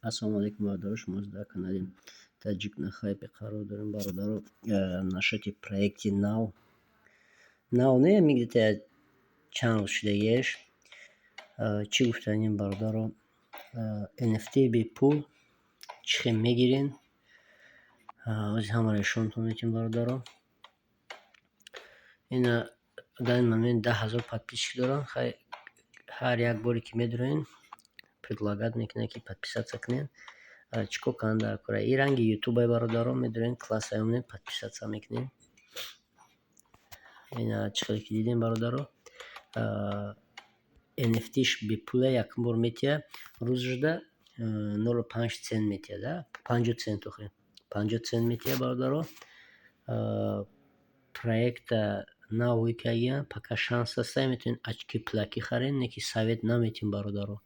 Ассалому алайкум, бародаро, шумо дар канали Таҷик на хайпе қарор дорем, бародаро. Нашоти проекти нав, нав не, где-то чанд рӯз шудагиаш. Чӣ гуфтанем, бародаро? NFT бепул чӣ хел мегирен? Ози ҳамаро нишонтон медиҳем, бародаро. Ина дар ин момент 10 000 подписчик дорам. Хай, ҳар як боре ки медуроен, предлагать мекунад, ки подписаться кунед. Чӣ кор кардан дар кора? И ранги ютубай, бародаро, медуроен, класса мемонед, подписаться мекунед. Ина чӣ хеле ки дидем, бародаро, NFT-ш бепула, якум бор метиҳад, рӯзашда 0,5 цент метиҳад, 50 цент, охи 50 цент метиҳад, бародаро. Проекта нав кардагиам, пока шанс ҳаста, метавонед очки пулакӣ харед, не ки совет наметиҳем, бародаро.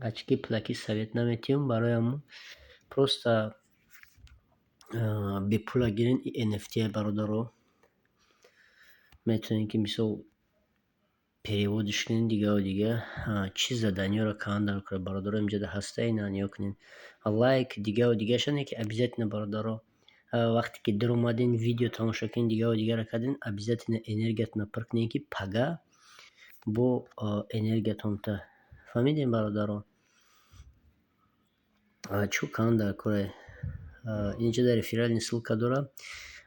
Очки пулакӣ совет наметиҳем, барои ҳамун просто бепула гирен. И NFT, бародаро, метавонед, ки мисол переводиш кунед, дигару дигар. Чӣ заданиёро кардан дар кора, бародаро, инҷода ҳаста, ина нигоҳ кунед. Лайк, дигару дигарша, не ки обязательно, бародаро, вақте ки даромадем, видео тамошо кунед, дигару дигарро кардем, обязательно энергиятонро пур кунед, ки пага бо энергиятонта. Фаҳмидем, бародаро? Чӣ кор кардан дар кора? Инҷода реферальный ссылка дорад.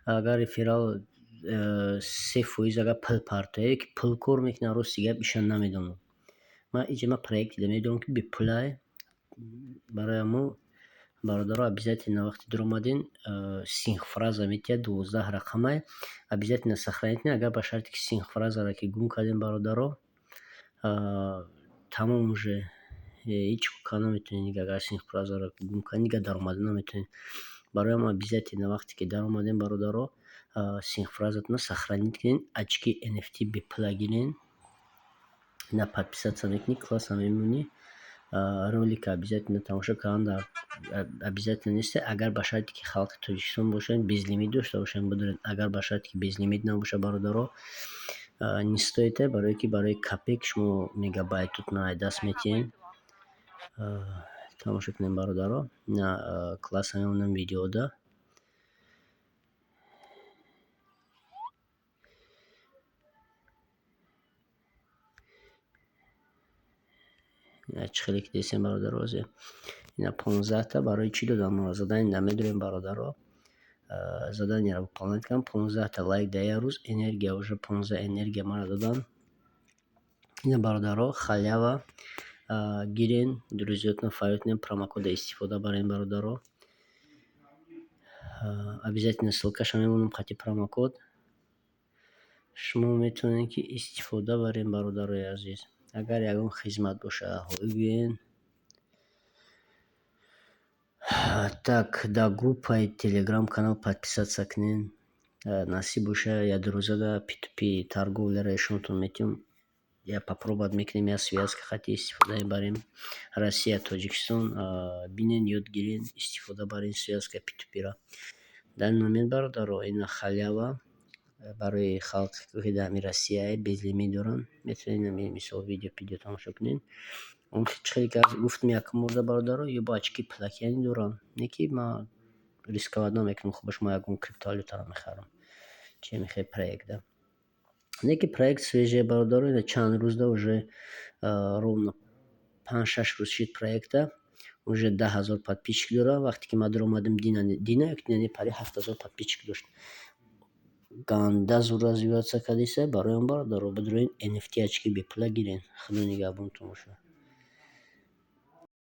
Агар реферал 3%, агар пул партояд, ки пул кор мекунад, рости гап, иша намедонам. Ман иҷа ман проекте медонам, ки бепулае. Барои ҳамун, бародаро, обязательно вақте даромадем, синхфраза метиҳад, 12 рақамае, обязательно сохранить кунед. Агар ба шарте ки синхфразаро ки гум кардем, бародаро, тамом, уже ҳеҷ кор карда наметавонед. Агар синхфразаро гум кардед, дигар даромада наметавонед. Барои ҳамон обязательно вақте ки даромадем, бародаро, синхфразатонро сохранить кунед, очки NFT бепула гирен. На подписаться мекунӣ, класса мемонӣ, ролика обязательно тамошо кардан дар обязательно нест. Агар ба шарте ки халқи Тоҷикистон бошед, безлимит дошта бошед, бидоред. Агар ба шарте ки безлимит набошад, бародаро, не стоит, барое ки барои копейк шумо мегабайтотонро аз даст метиҳед. Тамошо кунед, бародаро, на класса мемонам видеода. Чӣ хеле ки дидем, бародаро, ҳозир ина 15-та барои чӣ додам моро? Задание намедорем, бародаро. Заданиеро выполнять кардам, 15-та лайк дар як рӯз, энергия, уже 15 энергия маро доданд. Ина, бародаро, халява гирен, друзьётонро фарёд кунед, промокода истифода барен, бародаро. Обязательно ссылкаша мемонам қати промокод. Шумо метавонед, ки истифода барем, бародарои азиз. Агар ягон хизмат бошад, бигӯен. Так, дар группаи телеграм канал подписаться кунед. Насиб боша, як ду рӯзада P2P торговляро нишонтон метиҳам. Я попробовать мекунем, як связка хати истифода мебарем. Россия, Тоҷикистон, бинен, ёд гирен, истифода барен связка P2P-ро. Дар ин момент, бародаро, ина халява барои халқе, ки дар ҳамин Россияе, безлимит доранд, метавонед ҳамин мисол видео пидео тамошо кунед. Он чӣ хеле ки гуфтам якум борда, бародаро, ё бо очки пулакияне доранд, не ки ман рисковать намекунам, хуб шумо ягон криптовалютаро мехарам, чи мехоҳед проекта. Не ки проект свежий, бародаро, ина чанд рӯзда, уже ровно 5-6 рӯз шид проекта, уже 10 000 подписчик дорад. Вақте ки ман даромадем, дина, дина ё дина не, пари 7000 подписчик дошт. Ганда зуд развиваться кардиста. Барои он, бародаро, бидуроед, NFT очки бепула гирен. Худо нигаҳбонтон бошад.